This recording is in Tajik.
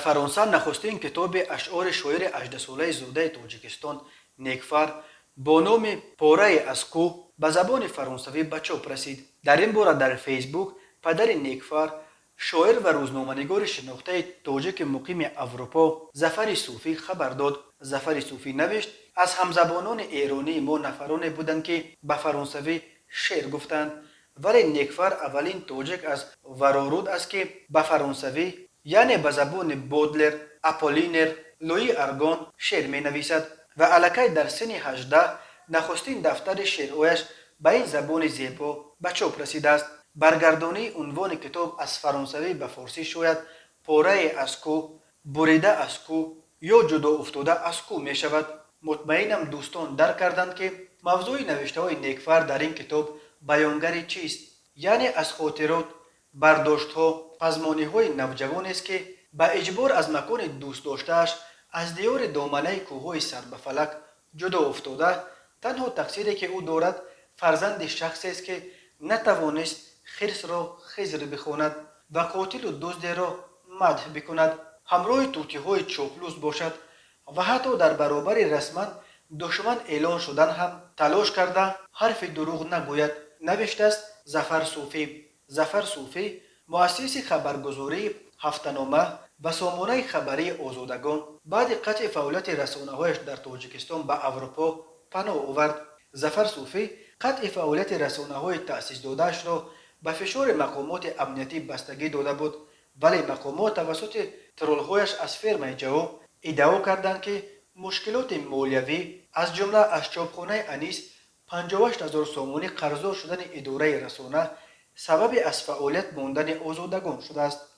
Фаронса нахустин китоби ашъори шоири 18-солаи зодаи Тоҷикистон Некфар бо номи «Порае аз кӯҳ» ба забони фаронсавӣ ба чоп расид. Дар ин бора дар Фейсбук падари Некфар, шоир ва рӯзноманигори шинохтаи тоҷики муқими Аврупо Зафари Суфӣ хабар дод. Зафари Суфӣ навишт: «Аз ҳамзабонони эронии мо нафароне буданд, ки ба фаронсавӣ шеър гуфтанд, вале Некфар аввалин тоҷик аз Вароруд аст, ки ба фаронсавӣ, яъне ба забони Бодлер, Аполлинер, Луи Аргон шеър менависад ва аллакай дар синни 18 нахустин дафтари шеърҳояш ба ин забони зебо ба чоп расидааст. Баргардонии унвони китоб аз фаронсавӣ ба форсӣ шояд «Порае аз кӯҳ», «Бурида аз кӯҳ» ё «Ҷудо уфтода аз кӯҳ» мешавад. Мутмаинам, дӯстон дарк карданд, ки мавзӯи навиштаҳои Некфар дар ин китоб баёнгари чист, яъне аз хотирот, бардоштҳо, пазмониҳои навҷавонест, ки ба иҷбор аз макони дӯстдоштааш, аз диёри доманаи кӯҳҳои сарбафалак ҷудо уфтода. Танҳо тақсире, ки ӯ дорад, фарзанди шахсест, ки натавонист хирсро Хизр бихонад ва қотилу дуздеро мадҳ бикунад, ҳамроҳи тӯтиҳои чоплус бошад ва ҳатто дар баробари расман душман эълон шудан ҳам талош карда ҳарфи дурӯғ нагӯяд», навиштааст Зафар Суфӣ. Зафар Суфӣ, муассиси хабаргузории «Ҳафтанома» ва сомонаи хабарии «Озодагон», баъди қатъи фаъолияти расонаҳояш дар Тоҷикистон ба Аврупо паноҳ овард. Зафар Суфӣ қатъи фаъолияти расонаҳои таъсисдодаашро ба фишори мақомоти амниятӣ бастагӣ дода буд, вале мақомот тавассути троллҳояш аз фирмаи «Ҷавоб» иддао карданд, ки мушкилоти молиявӣ, аз ҷумла аз чопхонаи «Анис» 58 ҳазор сомонӣ қарздор шудани идораи расона сабаби аз фаъолият мондани «Озодагон» шудааст.